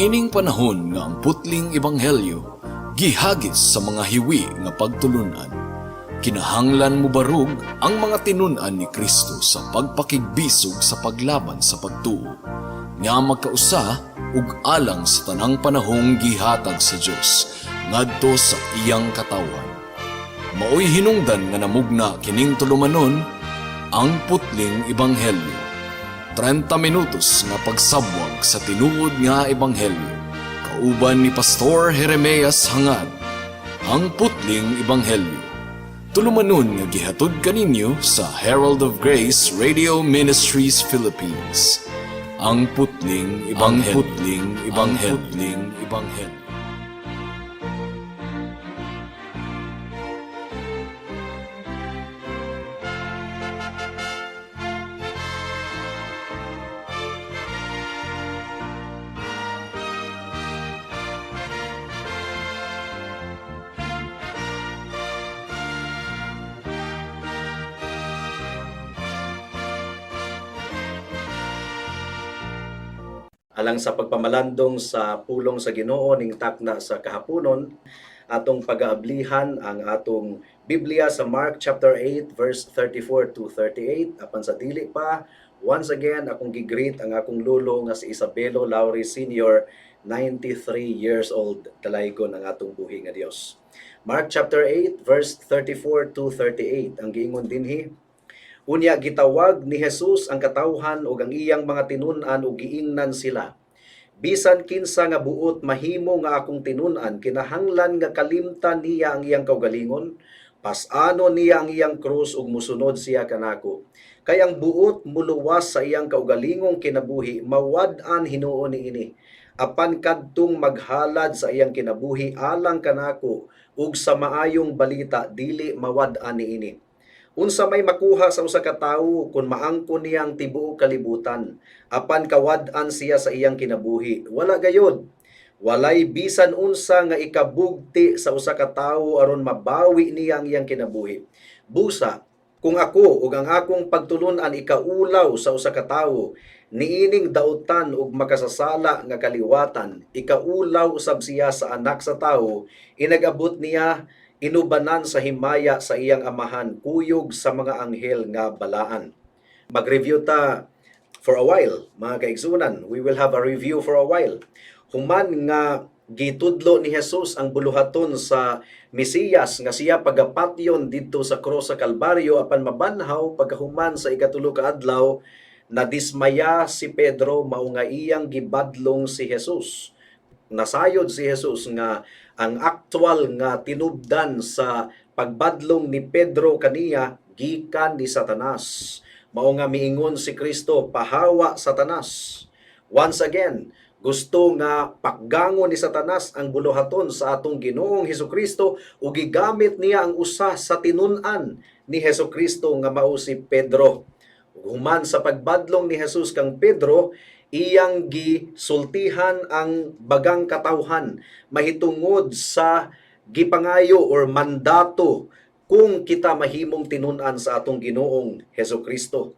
Niining panahon nga ang putling ebanghelyo gihagis sa mga hiwi nga pagtulunan, kinahanglan mobarog ang mga tinun-an ni Kristo sa pagpakigbisog sa paglaban sa pagtuo nga magkausa ug alang sa tanang panahong gihatag sa Dios ngadto sa iyang katawhan. Maoy hinungdan nga namugna kining tulumanon, Ang Putling Ebanghelyo. 30 minutos nga pagsabwag sa tinuod nga ebanghelyo. Kauban ni Pastor Jeremias Hangad. Ang Putling Ebanghelyo. Tulumanon nga gihatod kaninyo sa Herald of Grace Radio Ministries Philippines. Ang Putling Ebanghelyo. Ang Putling Ebanghelyo. Ang Putling Ebanghelyo. Alang sa pagpamalandong sa pulong sa Ginoo ning takna sa kahaponon, atong pagaablihan ang atong Biblia sa Mark chapter 8 verse 34 to 38. Apan sa dili pa, once again akong gi-greet ang akong lulo nga si Isabelo Lauri Sr., 93 years old, dalaygon ang atong buhi nga Dios. Mark chapter 8 verse 34 to 38 ang giingon dinhi: "Unya gitawag ni Jesus ang katawhan ug ang iyang mga tinun-an ug giingnan sila, 'Bisan kinsa nga buot mahimo nga akong tinun-an, kinahanglan nga kalimtan niya ang iyang kaugalingon, pas-anon niya ang iyang krus ug musunod siya kanako. Kay ang buot muluwas sa iyang kaugalingong kinabuhi, mawad-an hinuon niini. Apan kadtong maghalad sa iyang kinabuhi alang kanako ug sa maayong balita, dili mawad-an niini. Unsa may makuha sa usa ka tawo kun maangkon niya ang tibuok kalibutan apan kawad-an siya sa iyang kinabuhi? Wala gayod. Walay bisan unsa nga ikabugti sa usa ka tawo aron mabawi niya ang iyang kinabuhi. Busa, kung ako ug ang akong pagtulun-an ikaulaw sa usa ka tawo niining dautan ug makasasala nga kaliwatan, ikaulaw usab siya sa Anak sa Tawo inag-abot niya inubanan sa himaya sa iyang Amahan kuyog sa mga anghel nga balaan.'" Mag-review ta for a while, mga kaigsunan. We will have a review for a while. Human nga gitudlo ni Jesus ang buluhaton sa Mesiyas nga siya pagapatyon didto sa krus sa Kalbaryo apan mabanhaw pagkahuman sa ikatulo ka adlaw, nadismaya si Pedro, mao nga iyang gibadlong si Jesus. Nasayod si Jesus nga ang actual nga tinubdan sa pagbadlong ni Pedro kaniya gikan ni Satanas. Mao nga miingon si Kristo, "Pahawa, Satanas." Once again, gusto nga pakgangon ni Satanas ang buluhaton sa atong Ginoong Hesukristo ug gigamit niya ang usa sa tinun-an ni Hesukristo nga mao si Pedro. Ug human sa pagbadlong ni Jesus kang Pedro, iyang gisultihan ang bagang katawhan mahitungod sa gipangayo or mandato kung kita mahimong tinun-an sa atong Ginoong Hesukristo.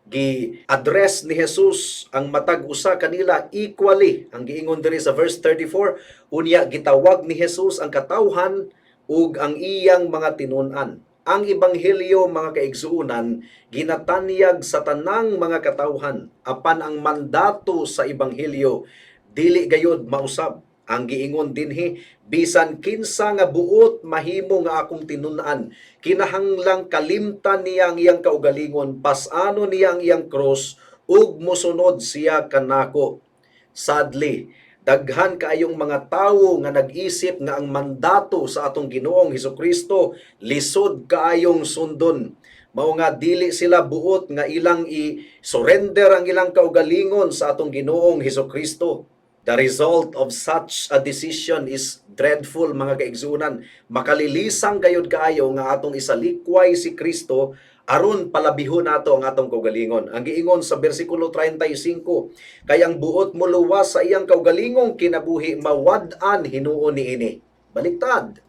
Gi-address ni Jesus ang matag usa kanila equally. Ang giingon diri sa verse 34, "Unya gitawag ni Jesus ang katawhan ug ang iyang mga tinun-an." Ang ebanghelyo, mga kaigsuonan, ginatanyag sa tanang mga katawhan, apan ang mandato sa ebanghelyo dili gayod mausab. Ang giingon dinhi, "Bisan kinsa nga buot mahimo nga akong tinun-an, kinahanglang kalimtan niya ang iyang kaugalingon, pas-anon niya ang iyang cross ug mosunod siya kanako." Sadly, daghan kaayong mga tawo nga nag-isip nga ang mandato sa atong Ginoong Hesukristo lisod kaayong sundon. Mao nga dili sila buot nga ilang i-surrender ang ilang kaugalingon sa atong Ginoong Hesukristo. The result of such a decision is dreadful, mga kaigsunan. Makalilisang gayud kaayo nga atong isalikway si Kristo aron palabihon nato ang atong kaugalingon. Ang giingon sa bersikulo 35, "Kay ang buot moluwas sa iyang kaugalingong kinabuhi, mawad-an hinuon niini." Baliktad.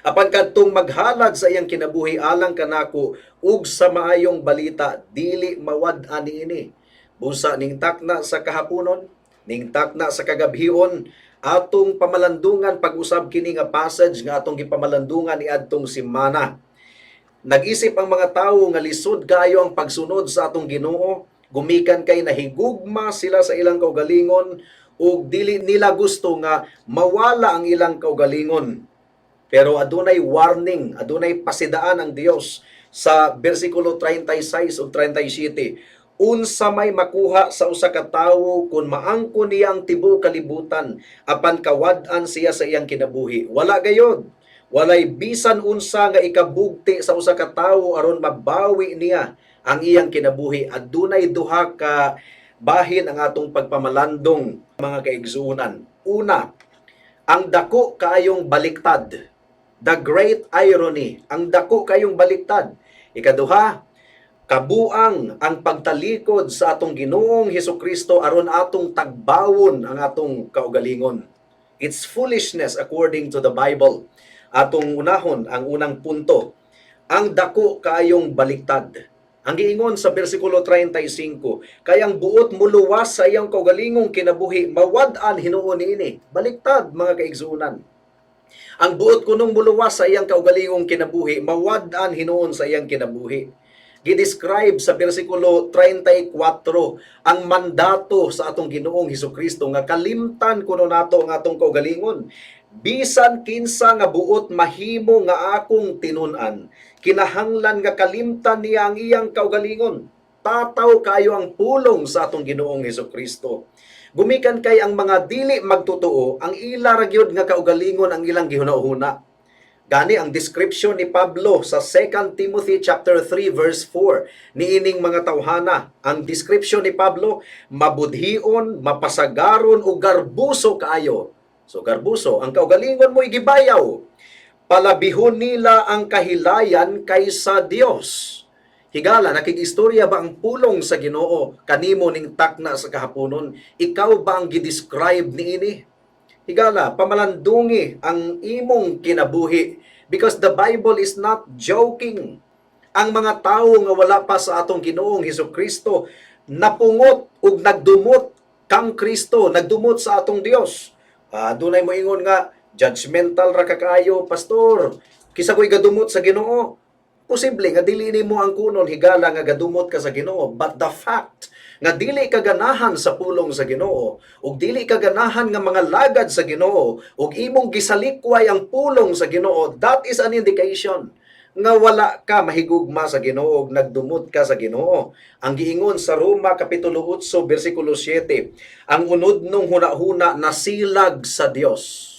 "Apan kadtong maghalad sa iyang kinabuhi alang kanako ug sa maayong balita, dili mawad-an niini." Busa ning takna sa kahaponon, Ning takna sa kagabhion, atong pamalandungan pag-usab kini nga passage nga atong gipamalandungan niadtong semana. Nag-isip ang mga tawo nga lisod kaayo ang pagsunod sa atong Ginoo gumikan kay nahigugma sila sa ilang kaugalingon ug dili nila gusto nga mawala ang ilang kaugalingon. Pero adunay warning, adunay pasidaan ang Dios sa bersikulo 36 ug 37. Unsa may makuha sa usa ka tawo kung maangkon niya ang tibuok kalibutan apan kawad-an siya sa iyang kinabuhi? Wala gayod. Walay bisan unsa nga ikabugti sa usa ka tawo aron mabawi niya ang iyang kinabuhi. Adunay duha ka bahin ang atong pagpamalandong, mga kaigsuonan. Una, ang dako kaayong baliktad. The great irony, ang dako kaayong baliktad. Ikaduha, kabuang ang pagtalikod sa atong Ginoong Hesukristo aron atong tagbawon ang atong kaugalingon. It's foolishness according to the Bible. Atong unahon ang unang punto, ang dako kaayong baliktad. Ang giingon sa bersikulo 35, kay ang buot muluwas sa iyang kaugalingong kinabuhi, mawad-an hinuon niini. Baliktad, mga kaigsuonan. Ang buot kunong muluwas sa iyang kaugalingong kinabuhi, mawad-an hinuon sa iyang kinabuhi. Gi-describe sa bersikulo 34 ang mandato sa atong Ginoong Hesukristo nga kalimtan kuno nato ang atong kaugalingon. Bisan kinsa nga buot mahimo nga akong tinun-an, kinahanglan nga kalimtan niya ang iyang kaugalingon. Tataw kayo ang pulong sa atong Ginoong Hesukristo. Gumikan kay ang mga dili magtotoo, ang ila ra gyud nga kaugalingon ang ilang gihuna-huna. Gani ang description ni Pablo sa 2 Timothy chapter 3 verse 4 niining mga tawhana. Ang description ni Pablo, mabudhion, mapasagaron o garbuso kaayo. So garbuso, ang kaugalingon mo gibayaw. Palabihon nila ang kahilayan kaysa Dios. Higala, nakig-istorya ba ang pulong sa Ginoo kanimo ning takna sa kahaponon? Ikaw ba ang gi-describe niini? Higala, pamalandungi ang imong kinabuhi because the Bible is not joking. Ang mga tawo nga wala pa sa atong Ginoong Hesus Kristo napungot ug nagdumot kang Kristo, nagdumot sa atong Dios. Dunay moingon nga judgmental ra ka kaayo, pastor. Kisa ko'y gadumot sa Ginoo. Posible nga dili nimo ang kunon, higala, nga gadumot ka sa Ginoo, but the fact nga dili ka ganahan sa pulong sa Ginoo ug dili ka ganahan nga mga lagad sa Ginoo ug imong gisalikway ang pulong sa Ginoo, that is an indication nga wala ka mahigugma sa Ginoo ug nagdumot ka sa Ginoo. Ang giingon sa Roma kapitulo 8 bersikulo 7, ang unudnong hunahuna nasilag sa Dios.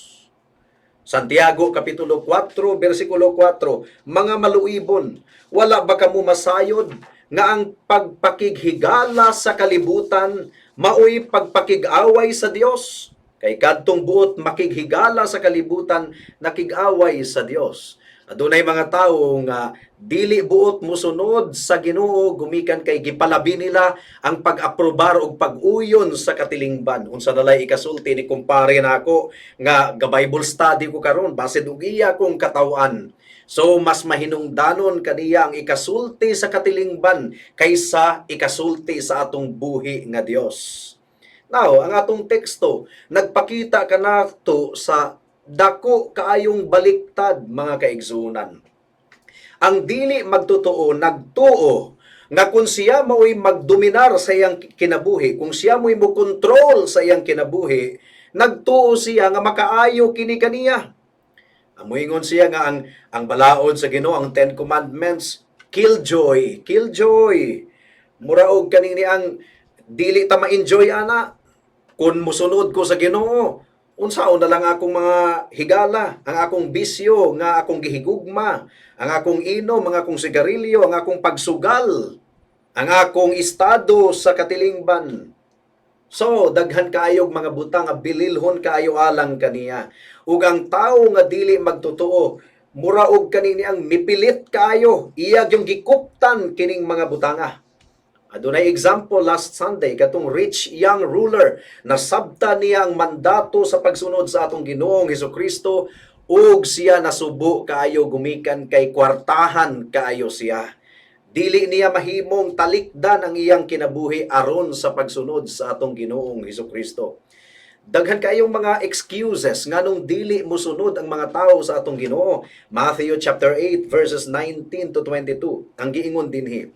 Santiago kapitulo 4 bersikulo 4, mga maluibon, wala ba kamo masayod nga ang pagpakighigala sa kalibutan maoy pagpakig-away sa Dios? Kay kadtong buot makighigala sa kalibutan, nakig-away sa Dios. Adunay mga tawo nga dili buot musunod sa Ginoo gumikan kay gipalabi nila ang pag-aprobar og pag-uyon sa katilingban. Unsa nalay ikasulti ni kumpare nako nga ga-Bible study ko karon, basin og iya kong kataw-an. So mas mahinungdanon kaniya ang ikasulti sa katilingban kaysa ikasulti sa atong buhi nga Dios. Now, ang atong teksto nagpakita kanato sa dako kaayong baliktad, mga kaigsuonan. Ang dili magtotoo nagtuo nga kung siya mao'y magdominar sa iyang kinabuhi, kung siya mo'y mo kontrol sa iyang kinabuhi, nagtuo siya nga makaayo kini kaniya. Moingon siya nga ang balaod sa Ginoo, ang Ten Commandments, killjoy, killjoy. Mura og kaning ni ang dili ta ma-enjoy ana. Kung musunod ko sa Ginoo, unsaon na lang akong mga higala, ang akong bisyo nga akong gihigugma, ang akong inom, ang akong sigarilyo, ang akong pagsugal, ang akong estado sa katilingban. So, daghan kaayog mga butang nga bililhon kaayo alang kaniya. Ug ang tawo nga dili magtotoo, mura og kanini ang mipilit kaayo, iya yung gikuptan kining mga butanga. Adunay example last Sunday katong rich young ruler, nasabta niya ang mandato sa pagsunod sa atong Ginoong Hesukristo ug siya nasubo kaayo gumikan kay kwartahan kaayo siya. Dili niya mahimong talikdan ang iyang kinabuhi aron sa pagsunod sa atong Ginoong Hesukristo. Daghan kayong mga excuses nganong dili mosunod ang mga tao sa atong Ginoo. Matthew chapter 8 verses 19 to 22. Ang giingon dinhi: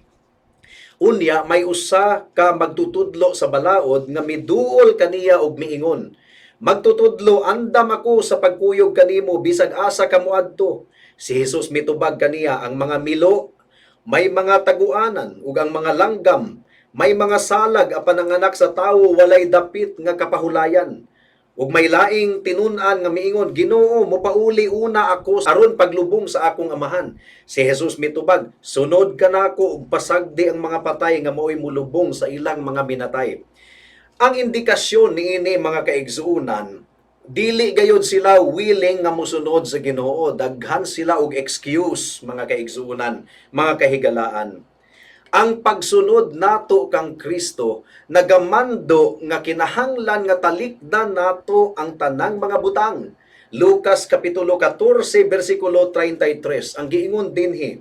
"Unya may usa ka magtutudlo sa balaod nga miduol kaniya og miingon, 'Magtutudlo, andam ako sa pagkuyog kanimo bisag asa ka moadto.' Si Jesus mitubag kaniya, 'Ang mga milo may mga taguanan ug ang mga langgam may mga salag, apan ang Anak sa Tawo walay dapit nga kapahulayan.' Ug may laing tinun-an nga miingon, 'Ginoo, mopauli una ako aron paglubong sa akong amahan.' Si Jesus mitubag, 'Sunod ka nako ug pasagdi ang mga patay nga maoy molubong sa ilang mga minatay.'" Ang indikasyon niini, mga kaigsuonan, dili gayud sila willing nga mosunod sa Ginoo. Daghan sila og excuse, mga kaigsuonan, mga kahigalaan. Ang pagsunod nato kang Kristo nagamando nga kinahanglan nga talikdan nato ang tanang mga butang. Lucas kapitulo 14 bersikulo 33, ang giingon dinhi: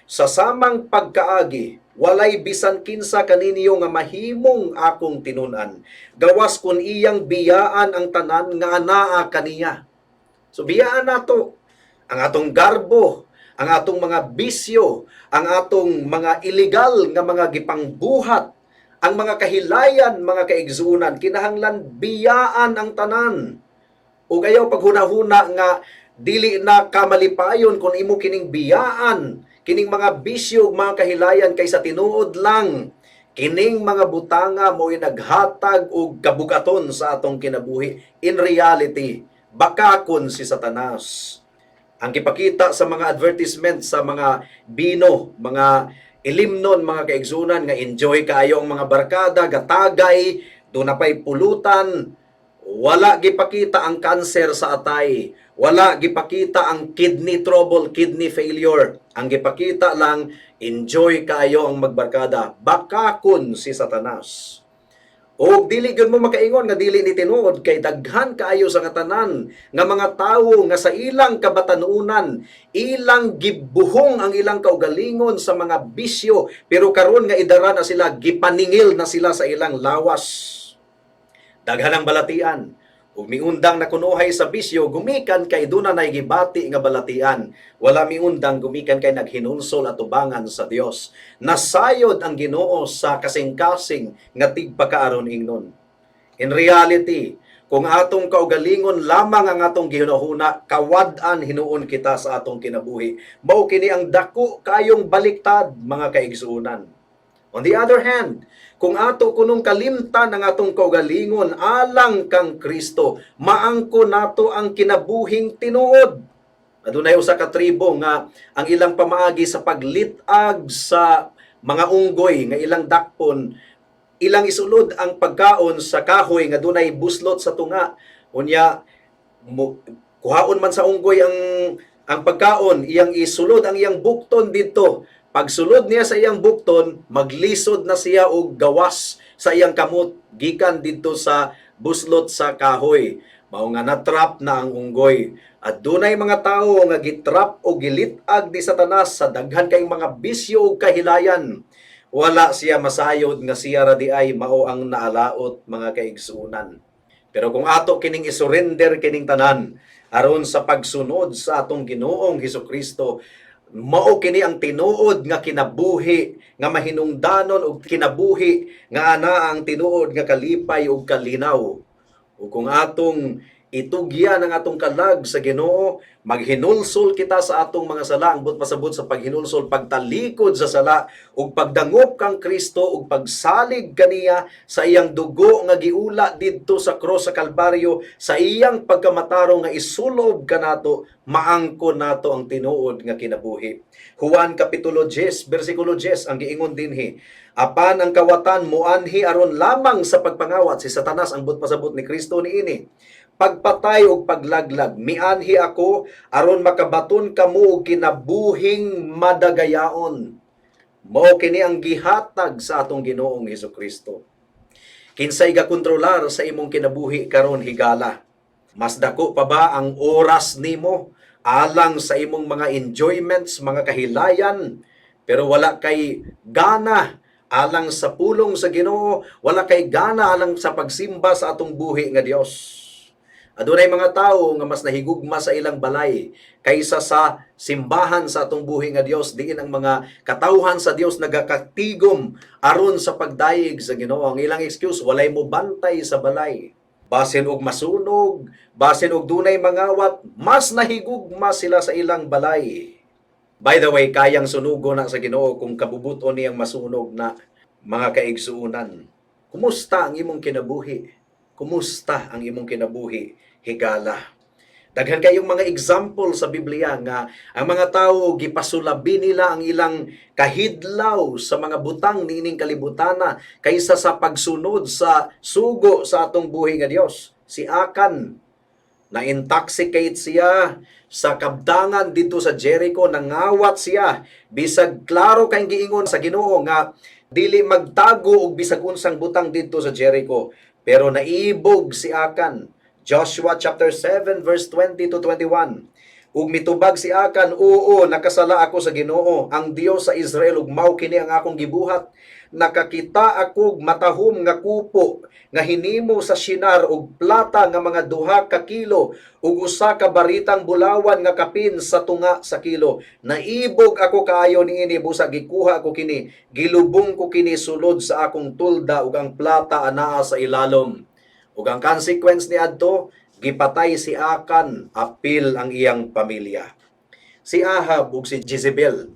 "Sa samang pagkaagi, walay bisan kinsa kaninyo nga mahimong akong tinun-an gawas kun iyang biyaan ang tanan nga anaa kaniya." So biyaan nato ang atong garbo, ang atong mga bisyo, ang atong mga illegal nga mga gipangbuhat, ang mga kahilayan, mga kaigsuonan, kinahanglan biyaan ang tanan. Ug ayaw paghunahuna nga dili na kamalipayon kung imo kining biyaan, kining mga bisyo ug mga kahilayan, kay sa tinuod lang kining mga butanga mo'y naghatag og kabugaton sa atong kinabuhi. In reality, bakakon si Satanas. Ang gipakita sa mga advertisement sa mga bino, mga ilimnon, mga kaigsuonan, nga enjoy kaayo ang mga barkada, gatagay, duna pay pulutan, wala gipakita ang cancer sa atay, wala gipakita ang kidney trouble, kidney failure. Ang gipakita lang, enjoy kaayo ang magbarkada. Bakakon si Satanas. O dili gyud mo makaingon nga dili ni tinuod kay daghan kaayo sa katanan nga mga tawo nga sa ilang kabatanunan ilang gibuhong ang ilang kaugalingon sa mga bisyo, pero karon nga idara na sila, gipaningil na sila sa ilang lawas. Daghan ang balatian. Ug miundang na kunuhay sa bisyo gumikan kay duna nay gibati nga balatian. Wala miundang gumikan kay naghinulsol atubangan sa Dios. Nasayod ang Ginoo sa kasing-kasing nga tigpakaaron ingnon. In reality, kung atong kaugalingon lamang ang atong gihunahuna, kawad-an hinuon kita sa atong kinabuhi. Mao kini ang dako kayong baliktad, mga kaigsuonan. On the other hand, kung ato kunong kalimtan ang atong kaugalingon alang kang Kristo, maangko nato ang kinabuhing tinuod. Adunay usa ka tribo nga ang ilang pamaagi sa paglit-ag sa mga unggoy nga ilang dakpon, ilang isulod ang pagkaon sa kahoy nga dunay buslot sa tunga. Unya mo, kuhaon man sa unggoy ang pagkaon, iyang isulod ang iyang bukton didto. Pagsulod niya sa iyang bukton, maglisod na siya og gawas sa iyang kamot gikan didto sa buslot sa kahoy. Mao nga natrap na ang unggoy. At dunay mga tawo nga gitrap o gilit-ag ni Satanas sa daghan kayong mga bisyo ug kahilayan. Wala siya masayod nga siya ra diay mao ang naalaot, mga kaigsuonan. Pero kung ato kining isurrender kining tanan aron sa pagsunod sa atong Ginoong Hesukristo, mao kini ang tinuod nga kinabuhi nga mahinungdanon og kinabuhi nga ana ang tinuod nga kalipay ug kalinaw. Ug kung atong itugyan ang atong kalag sa Ginoo, maghinulsol kita sa atong mga sala, ang buot pasabot sa paghinulsol, pagtalikod sa sala ug pagdangop kang Kristo ug pagsalig kaniya sa iyang dugo nga giula didto sa cross sa Kalbaryo, sa iyang pagkamatarong nga isulob kanato, maangkon nato ang tinuod nga kinabuhi. Juan kapitulo 10 bersikulo 10, ang giingon dinhi: "Apan ang kawatan muanhi aron lamang sa pagpangawat." Si Satanas ang buot pasabot ni Kristo niini. "Pagpatay ug paglaglag. Mianhi ako aron makabaton kamo og kinabuhing madagayaon." Mao kini ang gihatag sa atong Ginoong Hesukristo. Kinsay gakontrolar sa imong kinabuhi karon, higala? Mas dako pa ba ang oras nimo alang sa imong mga enjoyments, mga kahilayan? Pero wala kay gana alang sa pulong sa Ginoo, wala kay gana alang sa pagsimba sa atong buhi nga Dios. Adunay mga tawo nga mas nahigugma sa ilang balay kaysa sa simbahan sa atong buhi nga Dios, diin ang mga katawhan sa Dios nagakatigom aron sa pagdayeg sa Ginoo. Ang ilang excuse, walay mo bantay sa balay. Basin og masunog, basin og dunay mangawat, mas nahigugma sila sa ilang balay. By the way, kayang sunugo na sa Ginoo kung kabubuton niyang masunog na, mga kaigsuunan. Kumusta ang imong kinabuhi? Kumusta ang imong kinabuhi, higala? Daghan kayong mga example sa Biblia nga ang mga tao gipasulabi nila ang ilang kahidlaw sa mga butang niining kalibutana kaysa sa pagsunod sa sugo sa atong buhi nga Dios. Si Akan, na-intoxicate siya sa kabdangan dito sa Jericho, nangawat siya bisag klaro kay giingon sa Ginoo nga dili magtago og bisag unsang butang didto sa Jericho, pero naibog si Akan. Joshua chapter 7 verse 20 to 21. Ug mitubag si Akan, "Oo, nakasala ako sa Ginoo, ang Dios sa Israel, ug mao kini ang akong gibuhat. Nakakita ako og matahom nga kupo nga hinimo sa Shinar og plata nga mga 2 ka kilo ug usa ka baritang bulawan nga kapin sa tunga sa kilo. Naibog ako kaayo niini, busa gikuha ko kini, gilubong ko kini sulod sa akong tulda ug ang plata anaa sa ilalom." Ug ang consequence ni adto, gipatay si Akan apil ang iyang pamilya. Si Ahab ug si Jezebel,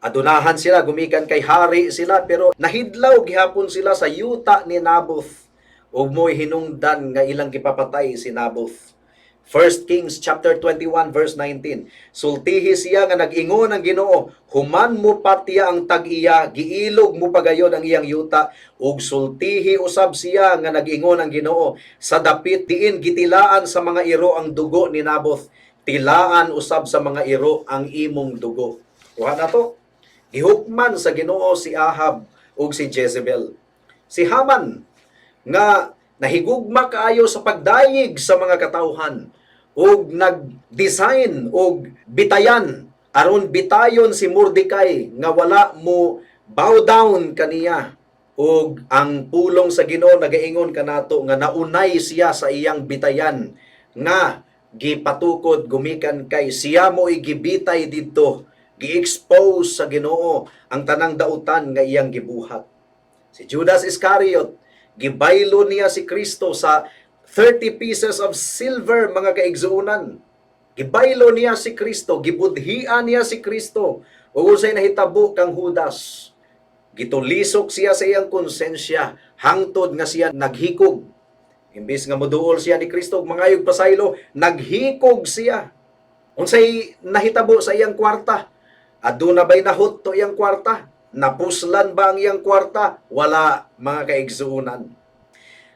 adunahan sila gumikan kay hari sila, pero nahidlaw gihapon sila sa yuta ni Naboth ug mo'y hinungdan nga ilang gipapatay si Naboth. 1 Kings chapter 21 verse 19. Sultihi siya nga nag-ingon ang Ginoo, human mo patiya ang tag-iya, giilog mo pagayon ang iyang yuta, ug sultihi usab siya nga nag-ingon ang Ginoo, sa dapit diin gitilaan sa mga iro ang dugo ni Naboth, tilaan usab sa mga iro ang imong dugo. Kuha na to. Gihukman sa Ginoo si Ahab ug si Jezebel. Si Haman nga nahigugma kaayo sa pagdayeg sa mga katawhan ug nag-design og bitayan aron bitayon si Mordecai nga wala mo bow down kaniya, ug ang pulong sa Ginoo nagaingon kanato nga naunay siya sa iyang bitayan nga gipatukod gumikan kay siya mo igibitay didto. Gi-expose sa Ginoo ang tanang dautan nga iyang gibuhat. Si Judas Iscariot, gibaylo niya si Kristo sa 30 pieces of silver, mga kaigsuonan. Gibaylo niya si Kristo, gibudhian niya si Kristo. Ug unsay nahitabo kang Judas? Gitulisok siya sa iyang konsensya hangtod nga siya naghikog. Imbis nga moduol siya ni Kristo ug mangayog pasaylo, naghikog siya. Unsay nahitabo sa iyang kwarta? Aduna ba'y nahutto iyang kwarta? Napuslan ba ang iyang kwarta? Wala, mga kaigsuonan.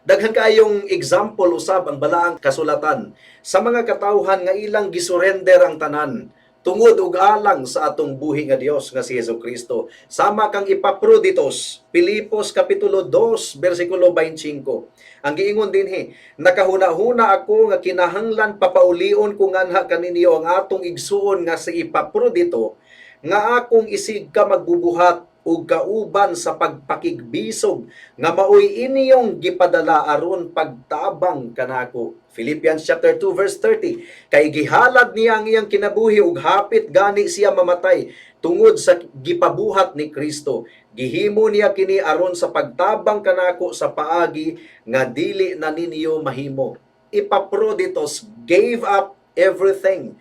Daghan kaayong example usab ang balaang kasulatan sa mga katawhan nga ilang gisurrender ang tanan tungod ug alang sa atong buhi nga Dios nga si Hesus Kristo. Sama kang Epaphroditus, Filipos kapitulo 2 bersikulo 25. Ang giingon dinhi, "Nakahuna-huna ako nga kinahanglan papaulion ko nganha kaninyo ang atong igsuon nga si Epaprodito nga akong isig ka magbubuhat ug kauban sa pagpakigbisog nga maoy inyong gipadala aron pagtabang kanako." Philippians chapter 2 verse 30. Kay gihalad niya ang iyang kinabuhi ug hapit gani siya mamatay tungod sa gipabuhat ni Kristo. Gihimo niya kini aron sa pagtabang kanako sa paagi nga dili na ninyo mahimo. Epaphroditus gave up everything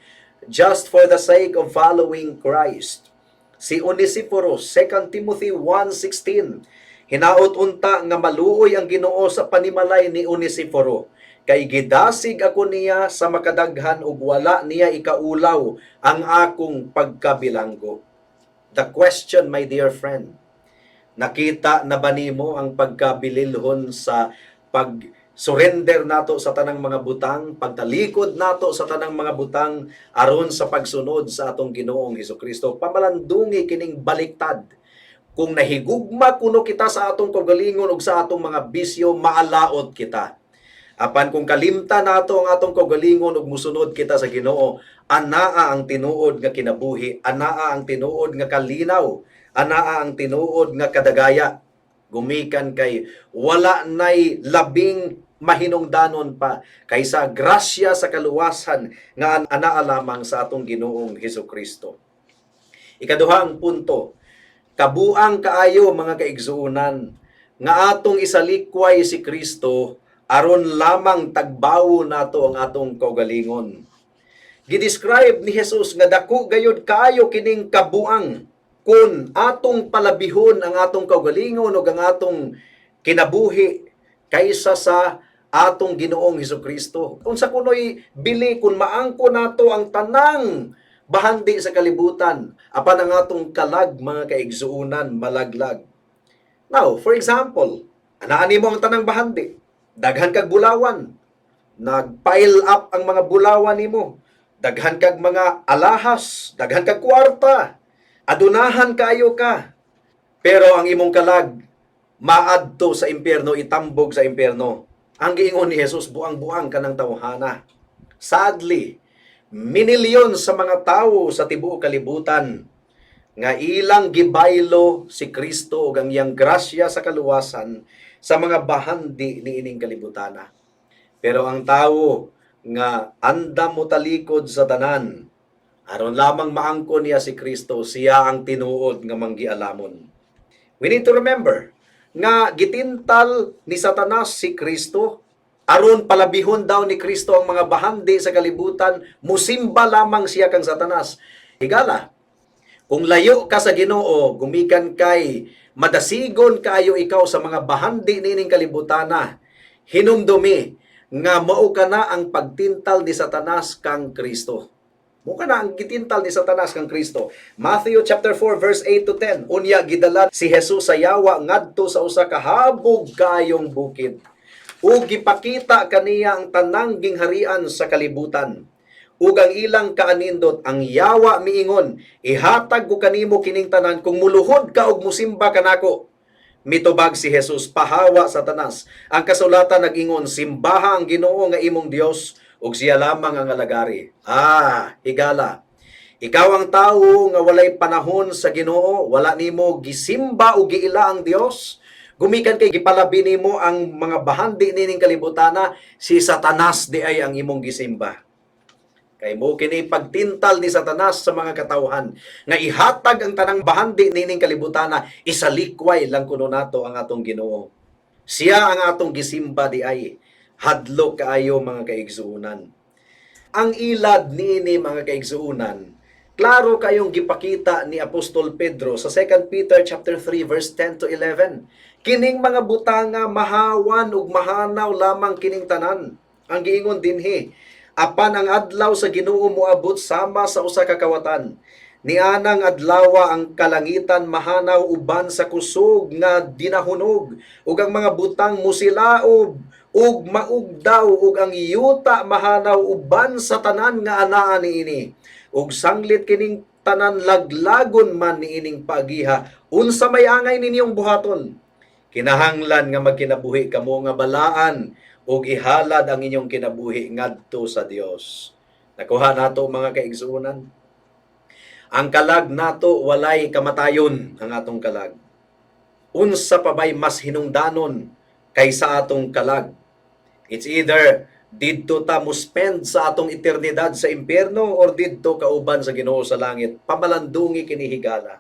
just for the sake of following Christ. Si Onesiphorus, 2 Timothy 1:16. "Hinaot unta nga maluoy ang Ginoo sa panimalay ni Onesiforo kay gidasig ako niya sa makadaghan ug wala niya ikaulaw ang akong pagkabilanggo." The question, my dear friend, nakita na ba nimo ang pagkabililhon sa pag surrender nato sa tanang mga butang, pagtalikod nato sa tanang mga butang aron sa pagsunod sa atong Ginoong Hesukristo? Pamalandungi kining baliktad. Kung nahigugma kuno kita sa atong kaugalingon ug sa atong mga bisyo, maalaot kita. Apan kung kalimta nato ang atong kaugalingon ug musunod kita sa Ginoo, anaa ang tinuod nga kinabuhi, anaa ang tinuod nga kalinaw, anaa ang tinuod nga kadagaya. Gumikan kay wala nay labing mahinungdanon pa kaysa grasya sa kaluwasan nga anaa lamang sa atong Ginoong Hesus Kristo. Ikaduhang punto, kabuang kaayo, mga kaigsuonan, nga atong isalikway si Kristo aron lamang tagbawo nato ang atong kaugalingon. Gidescribe ni Jesus nga dako gayud kaayo kining kabuang kung atong palabihon ang atong kaugalingon ug ang atong kinabuhi kaysa sa atong Ginoong Hesus Kristo. Unsa kunoy bili kung maangko nato ang tanang bahandi sa kalibutan apan ang atong kalag, mga kaigsuonan, malaglag? Now, for example, anaa nimo ang tanang bahandi. Daghan kag bulawan. Nag-pile up ang mga bulawan nimo. Daghan kag mga alahas, daghan kag kwarta. Adunahan kaayo ka. Pero ang imong kalag maadto sa impyerno, itambog sa impyerno. Ang giingon ni Jesus, buang-buang kanang tawhana. Sadly, minilyon sa mga tawo sa tibuok kalibutan nga ilang gibaylo si Kristo ug ang iyang grasya sa kaluwasan sa mga bahandi niining kalibutana. Pero ang tawo nga andam mo talikod sa tanan aron lamang maangkon niya si Kristo, siya ang tinuod nga manggialamon. We need to remember nga gitintal ni Satanas si Kristo aron palabihon daw ni Kristo ang mga bahandi sa kalibutan, musimba lamang siya kang Satanas. Higala, kung layo ka sa Ginoo, gumikan kay madasigon kaayo ikaw sa mga bahandi niining kalibutana. Hinumdumi nga mao kana ang pagtintal ni Satanas kang Kristo. Mao kana ang gitintal ni Satanas kang Kristo. Matthew chapter 4 verse 8 to 10. Unya gidala si Jesus sa yawa ngadto sa usa ka habog kayong bukid. Ug gipakita kaniya ang tanang gingharian sa kalibutan ug ang ilang kaanindot. Ang yawa miingon, "Ihatag ko kanimo kining tanan kung muluhod ka ug musimba kanako." Mitubag si Jesus, "Pahawa, Satanas. Ang kasulatan nag-ingon, simbaha ang Ginoo nga imong Dios ug siya lamang ang alagari." Ah, higala. Ikaw ang tawo nga walay panahon sa Ginoo, wala nimo gisimba o giila ang Dios. Gumikan kay gipalabi nimo ang mga bahandi nining kalibutana, si Satanas diay ang imong gisimba. Kay mao kini pagtintal ni Satanas sa mga katawhan nga ihatag ang tanang bahandi nining kalibutana, isalikway lang kuno nato ang atong Ginoo. Siya ang atong gisimba diay. Hadlok kaayo, mga kaigsuonan. Ang ilad niini, mga kaigsuonan, klaro kayong gipakita ni Apostol Pedro sa 2 Peter chapter 3 verse 10 to 11. Kining mga butanga mahawan ug mahanaw lamang kining tanan. Ang giingon dinhi, apan ang adlaw sa Ginoo moabot sama sa usa ka kawatan. Nianang adlawa ang kalangitan mahanaw uban sa kusog nga dinahunog ug ang mga butang musilaob ug maugdaw ug ang yuta mahanaw uban sa tanan nga anaa niini. Ug sanglit kining tanan laglagon man niining pagiha, unsa may angay ninyong buhaton? Kinahanglan nga magkinabuhi kamo nga balaan ug ihalad ang inyong kinabuhi ngadto sa Dios. Nakuha nato, mga kaigsuonan. Ang kalag nato walay kamatayon, ang atong kalag. Unsa pa bay mas hinungdanon kaysa atong kalag? It's either didto ta mo spend sa atong eternidad sa impyerno or didto kauban sa Ginoo sa langit. Pamalandungi kini, higala.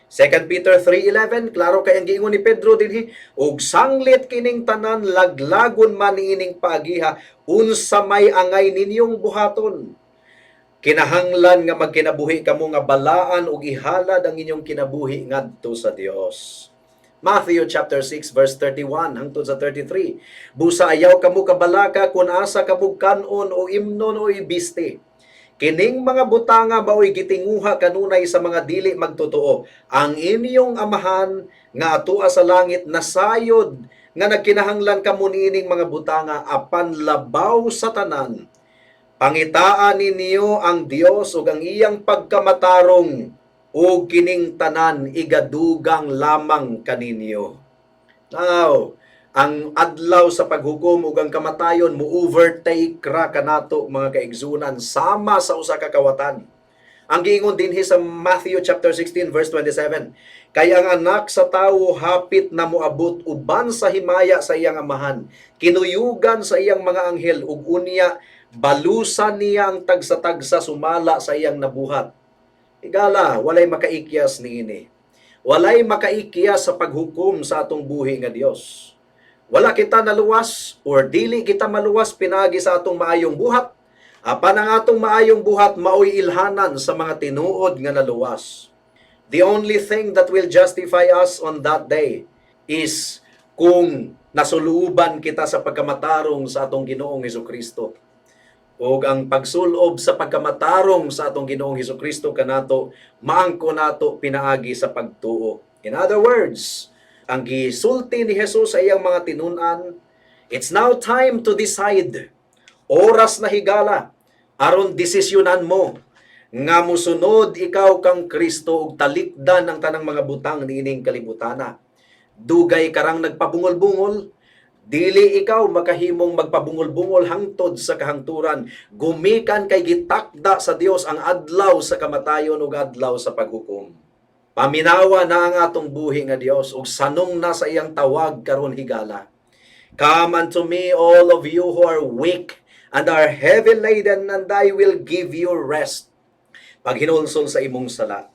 2 Peter 3:11, klaro kay ang giingon ni Pedro dinhi, ug sanglit kining tanan laglagon man niining paagiha, unsa may angay ninyong buhaton? Kinahanglan nga magkinabuhi kamo nga balaan ug ihalad ang inyong kinabuhi ngadto sa Dios. Matthew chapter 6 verse 31 hangtod sa 33. Busa ayaw kamo kabalaka kung asa kamo kan-on o imnon o ibisti. Kining mga butanga mao'y gitinguha kanunay sa mga dili magtotoo. Ang inyong Amahan nga atua sa langit nasayod nga nagkinahanglan kamo niining mga butanga. Apan labaw sa tanan, pangitaa ninyo ang Dios ug ang iyang pagkamatarong, ug kining tanan igadugang lamang kaninyo. Now, Ang adlaw sa paghukom ug ang kamatayon mo overtake ra kanato, mga kaigsunan, sama sa usa ka kawatan. Ang giingon dinhi sa Matthew chapter 16 verse 27, "Kay ang Anak sa Tawo hapit na moabot uban sa himaya sa iyang Amahan, kinuyugan sa iyang mga anghel, ug unya balusan niya ang tagsa-tagsa sumala sa iyang nabuhat." Igala, walay makaikyas niini. Walay makaikyas sa paghukom sa atong buhi nga Dios. Wala kita naluwas or dili kita maluwas pinagi sa atong maayong buhat. Apan ang atong maayong buhat maoy ilhanan sa mga tinuod nga naluwas. The only thing that will justify us on that day is kung nasuluban kita sa pagkamatarong sa atong Ginoong Kristo. Ug ang pagsulob sa pagkamatarong sa atong Ginoong Kristo kanato maangko nato pinaagi sa pagtuo. In other words, ang gisulti ni Jesus sa iyang mga tinun-an, it's now time to decide. Oras na, higala, aron desisyonan mo nga musunod ikaw kang Kristo ug talikdan ang tanang mga butang niining kalibutana. Dugay karang nagpabungol-bungol, dili ikaw makahimong magpabungol-bungol hangtod sa kahangturan. Gumikan kay gitakda sa Dios ang adlaw sa kamatayon ug adlaw sa paghukom. Paminawa na ang atong buhi nga Dios ug sanong na sa iyang tawag karon, higala. "Come unto me, all of you who are weak and are heavy laden, and I will give you rest." Paghinulsol sa imong sala,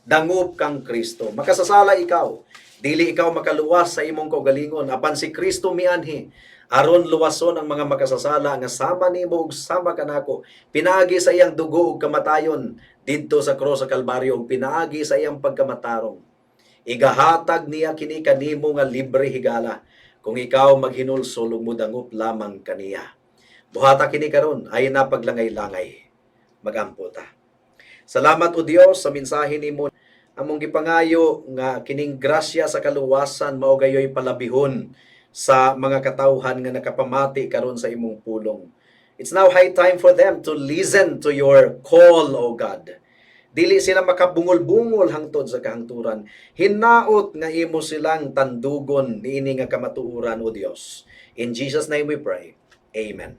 dangop kang Kristo. Makasasala ikaw. Dili ikaw makaluwas sa imong kaugalingon apan si Kristo mianhi aron luwason ang mga makasasala nga sama nimo ug sama kanako, pinaagi sa iyang dugo ug kamatayon didto sa krus sa Kalbaryo ug pinaagi sa iyang pagkamatarong. Igahatag niya kini kanimo nga libre, higala, kung ikaw maghinulsol ug mudangop lamang kaniya. Buhata kini karon, ayaw na paglangay-langay. Magampo ta. Salamat, O Dios, sa mensahe nimo. Among gipangayo nga kining grasya sa kaluwasan mao gayoy palabihon sa mga katawhan nga nakapamati karon sa imong pulong. It's now high time for them to listen to your call, O God. Dili sila makabungol-bungol hangtod sa kahangturan. Hinaot nga imo silang tandugon niini nga kamatuoran, O Dios. In Jesus' name we pray. Amen.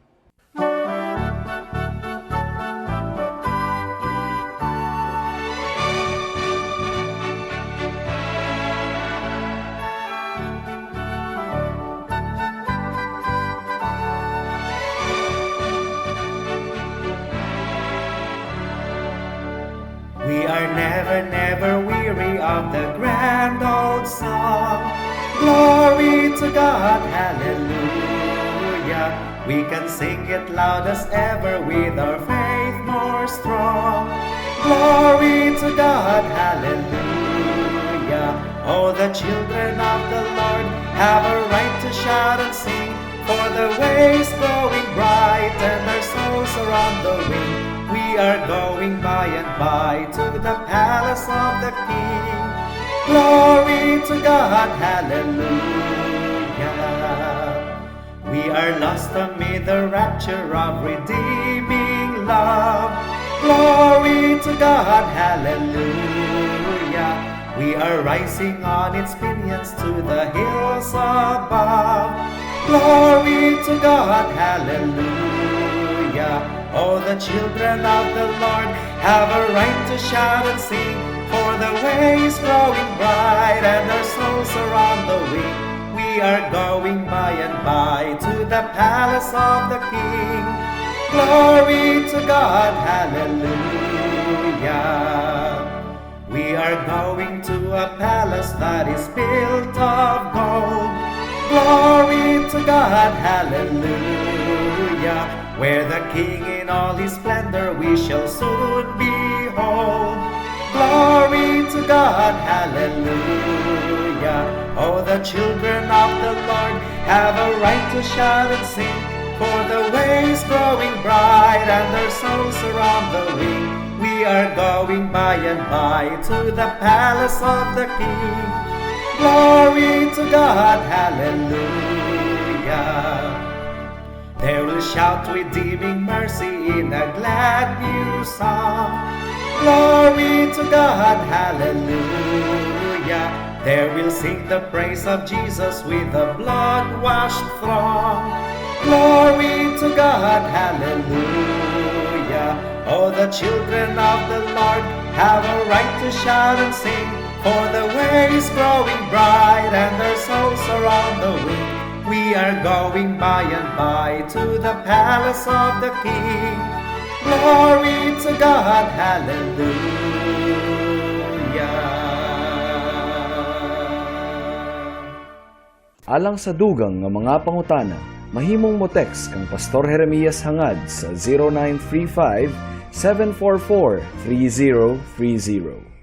We are never, never weary of the grand old song. Glory to God, hallelujah. We can sing it loud as ever with our faith more strong. Glory to God, hallelujah. Oh, the children of the Lord have a right to shout and sing, for the way's growing bright and our souls are on the wing. We are going by and by to the palace of the King. Glory to God, hallelujah. We are lost amid the rapture of redeeming love. Glory to God, hallelujah. We are rising on its pinions to the hills above. Glory to God, hallelujah. Oh, the children of the Lord have a right to shout and sing, for the way is growing bright and our souls are on the wing. We are going by and by to the palace of the King. Glory to God, hallelujah. We are going to a palace that is built of gold. Glory to God, hallelujah. Where the King in all his splendor we shall soon behold. Glory to God, hallelujah. Oh, the children of the Lord have a right to shout and sing, for the way's growing bright and their souls are on the wing. We are going by and by to the palace of the King. Glory to God, hallelujah. They will shout redeeming mercy in a glad new song. Glory to God, hallelujah. There we'll sing the praise of Jesus with the blood-washed throng. Glory to God, hallelujah. Oh, the children of the Lord have a right to shout and sing, for the way is growing bright and their souls are on the wing. We are going by and by to the palace of the King. Glory to God, hallelujah. Alang sa dugang nga mga pangutana, mahimong mo text kang Pastor Jeremias Hangad sa 0935 744 3030.